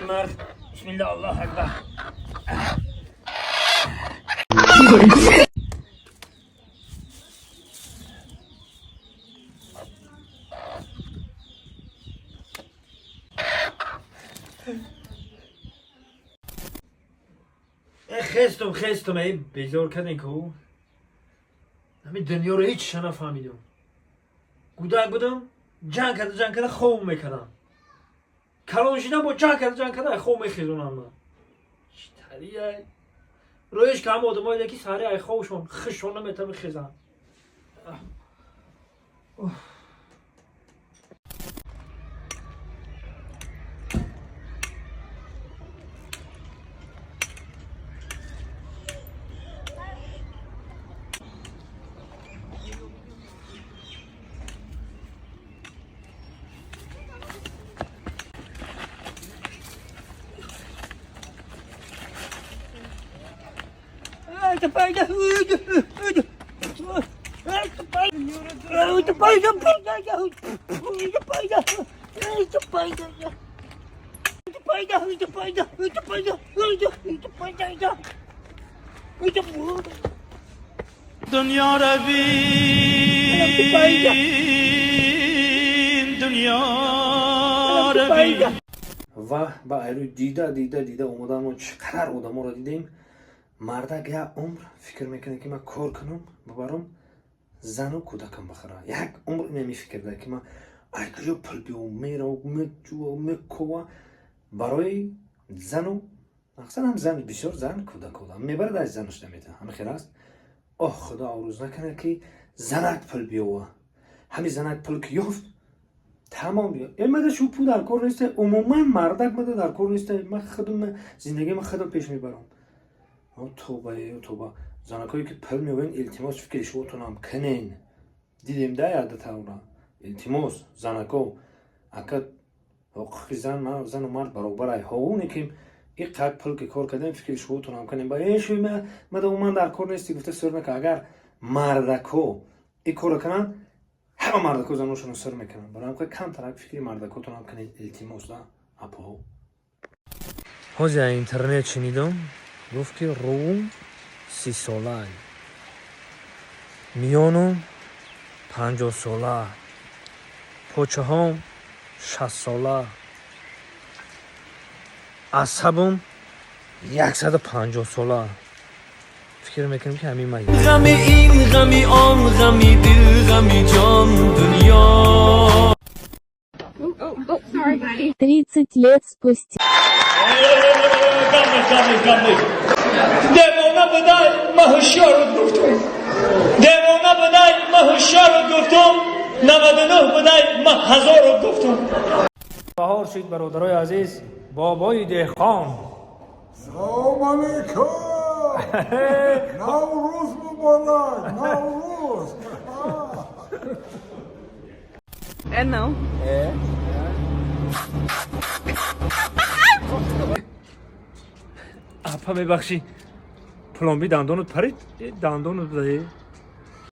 Марх. Бисмилла, Аллоҳ акбар. Хестум, хестум, эй, безор кардем ку. Ҳамин дунёро ҳеҷ нафаҳмидум. Кӯдак будам, ҷанг карда, ҷанг карда хоб мекардам. Калон шидам, бо ҷанг карда, ҷанг карда хоб мехезонам ман. Чӣ тария? Роиш ка ҳама одамое ки саҳари ай хобшон хишон наметавон хезанд. Дунё равин, дунё равин. Ва ба айрӯи дида, дида, дида омадан, мо чӣ қадар одаморо дидем. Мардак як умр фикр мекунад, ки ман кор кунам, бибарам, зану кӯдакам бихӯра. Як умр ина мефикрда, ки ман ай куҷо пул биём, мерав, меҷӯва, мекова барои зану, мақсад ҳам зан, бисёр зан, кӯдак одам мебарад, аз занаш наметавон. Ҳама хел аст. Оҳ, худо аврӯз накунад, ки занак пул биёва. Ҳамин занак пул ки ёфт, тамом. Биё, э, мада шу пул дар кор неста, умуман мардак мада дар кор неста, ман худам зиндагима худам пеш мебарам. Тоба, тоба, занакое ки пул меёвен, илтимос, фикри шумотонам кунен. Дидем да яда тавра. Илтимос, занако, ака, ҳуқуқи зан, зану мард баробар ай. Ҳовуне ки иқад пул ки кор кардем, фикри шумотонам кунем. Ба э шуй мада умуман дар кор нести гуфта сир нака. Агар мардако и корро кунанд, ҳама мардако заношонро сир мекунанд. Барои ҳам камтарак фикри мардакотонам кунед, илтимос, да, апоҳо. Ҳозир интернет шунидам, гуфт, ки рӯм 30-солаи, миёнум 50-сола, почаҳом 60-сола, асабам 150-сола. Фикр мекунем, ки ҳамин ман. Ғами ин, ғами он, ғами дил, ғами ҷон, дунё. 30 лет спустя. Девона будай, ма ҳушёрут гуфтум. Девона будай, ма ҳушёрут гуфтум. 99 будай, ма ҳазорут гуфтум. Баҳор шид, бародарои азиз, бобои деҳқон. Салом алейкум! Наврӯз муборак! Наврӯз! É não. Э? Апа, мебахшӣ, пломби дандонут парид, дандонут.